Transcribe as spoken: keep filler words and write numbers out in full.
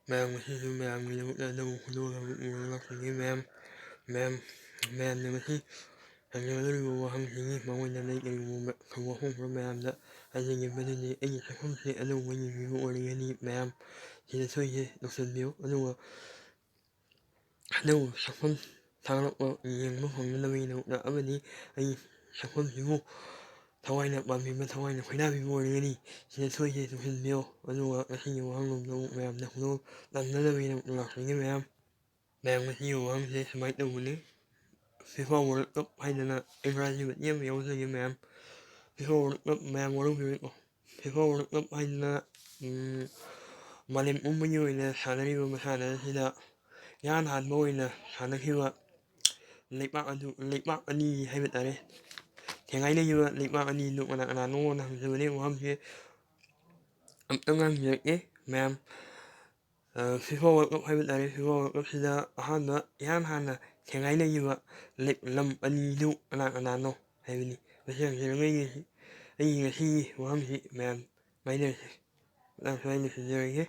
ꯃꯌꯥꯝ, ꯉꯁꯤꯁꯨ ꯃꯌꯥꯝꯒꯤꯗꯃꯛꯇ ꯑꯅꯧꯕ ꯈꯨꯗꯣꯜ ꯑꯃ ꯄꯨꯔꯒ ꯂꯥꯛꯆꯒꯦ ꯃꯌꯥꯝ꯫ ꯃꯌꯥꯝ, ꯃꯌꯥꯝꯅ ꯉꯁꯤ ꯍꯪꯅꯒꯗꯧꯔꯤꯕ ꯋꯥꯍꯪꯁꯤꯒꯤ ꯃꯉꯣꯟꯗ ꯂꯩ ꯀꯔꯤꯒꯨꯝꯕ ꯊꯧꯕ ꯍꯧꯈ꯭ꯔ ꯃꯌꯥꯝꯗ ꯍꯥꯏꯖꯅꯤꯡꯕꯗꯨꯗꯤ ꯑꯩꯒꯤ ꯁꯛꯐꯝꯁꯦ ꯑꯅꯧꯕ ꯌꯦꯡꯕꯤꯕ ꯑꯣꯏꯔꯒꯅꯤ ꯃꯌꯥꯝ꯫ ꯁꯤꯗ ꯁꯣꯏꯗꯦ ꯇꯧꯁꯟꯕꯤꯌꯨ꯫ ꯑꯗꯨꯒ ꯑꯅꯧꯕ ꯁꯛꯐꯝ ꯊꯥꯒꯠꯂꯛꯄ ꯌꯦꯡꯕ ꯐꯪꯅꯅꯕꯒꯤꯗꯃꯛꯇ ꯑꯃꯗꯤ ꯑꯩꯒꯤ ꯁꯛꯐꯝꯁꯤꯕꯨ ꯊꯋꯥꯏꯅ ꯄꯥꯝꯕꯤꯕ, ꯊꯋꯥꯏꯅ ꯈꯣꯏꯗꯥꯕꯤꯕ ꯑꯣꯏꯔꯒꯅꯤ ꯁꯤꯗ ꯁꯣꯏꯗꯦ ꯇꯧꯁꯟꯕꯤꯌꯨ꯫ ꯑꯗꯨꯒ ꯉꯁꯤꯒꯤ ꯋꯥꯍꯪꯂꯣꯝꯗ ꯑꯃꯨꯛ ꯃꯌꯥꯝꯗ ꯈꯨꯗꯣꯜ ꯇꯝꯅꯅꯕꯒꯤꯗꯃꯛꯇ ꯂꯥꯛꯆꯒꯦ ꯃꯌꯥꯝ꯫ ꯃꯌꯥꯝ, ꯉꯁꯤꯒꯤ ꯋꯥꯍꯪꯁꯦ ꯁꯨꯃꯥꯏꯅ ꯇꯧꯕꯅꯤ꯫ ꯐꯤꯐꯥ ꯋꯥꯔꯜ ꯀꯞ ꯍꯥꯏꯗꯅ ꯏꯪꯒ꯭ꯔꯥꯖꯤ ꯃꯇꯦꯛ ꯑꯃ ꯌꯥꯎꯖꯒꯦ ꯃꯌꯥꯝ꯫ ꯐꯤꯐꯥ ꯋꯥꯔꯜ ꯀꯞ ꯃꯌꯥꯝ ꯋꯥꯔꯧꯕꯤꯔꯣꯏꯀꯣ꯫ ꯐꯤꯐꯥ ꯋꯥꯔꯜ ꯀꯞ ꯍꯥꯏꯗꯅ, ꯎꯝ, ꯃꯥꯂꯦꯝ ꯄꯨꯝꯕꯒꯤ ꯑꯣꯏꯅ ꯁꯥꯟꯅꯔꯤꯕ ꯃꯁꯥꯟꯅ ꯑꯁꯤꯗ ꯏꯍꯥꯟ ꯍꯥꯟꯕ ꯑꯣꯏꯅ ꯁꯥꯟꯅꯈꯤꯕ ꯂꯩꯄꯥꯛ ꯑꯗꯨ, ꯂꯩꯄꯥꯛ ꯑꯅꯤ ꯍꯥꯏꯕ ꯇꯥꯔꯦ, ꯊꯦꯡꯒꯥꯏꯅꯈꯤꯕ ꯂꯩꯄꯥꯛ ꯑꯅꯤꯗꯨ ꯀꯅꯥ ꯀꯅꯥꯅꯣꯅ ꯍꯪꯖꯕꯅꯤ꯫ ꯋꯥꯍꯪꯁꯦ ꯑꯝꯇꯪ ꯉꯥꯡꯖꯔꯛꯀꯦ ꯃꯌꯥꯝ꯫ ꯑ, ꯐꯤꯐꯥ ꯋꯥꯔꯜ ꯀꯞ ꯍꯥꯏꯕ ꯇꯥꯔꯦ꯫ ꯐꯤꯐꯥ ꯋꯥꯔꯜ ꯀꯞꯁꯤꯗ ꯑꯍꯥꯟꯕ, ꯏꯍꯥꯟ ꯍꯥꯟꯅ ꯊꯦꯡꯒꯥꯏꯅꯈꯤꯕ ꯂꯩ-, ꯂꯝ ꯑꯅꯤꯗꯨ ꯀꯅꯥ ꯀꯅꯥꯅꯣ ꯍꯥꯏꯕꯅꯤ꯫ ꯃꯁꯤ ꯍꯪꯖꯔꯒ ꯑꯩꯒꯤ, ꯑꯩꯒꯤ ꯉꯁꯤꯒꯤ ꯋꯥꯍꯪꯁꯤ ꯃꯌꯥꯝ ꯉꯥꯏꯅꯔꯁꯤ꯫ ꯃꯇꯥꯡ ꯁ꯭ꯋꯥꯏꯗ ꯂꯣꯏꯁꯤꯟꯖꯔꯒꯦ꯫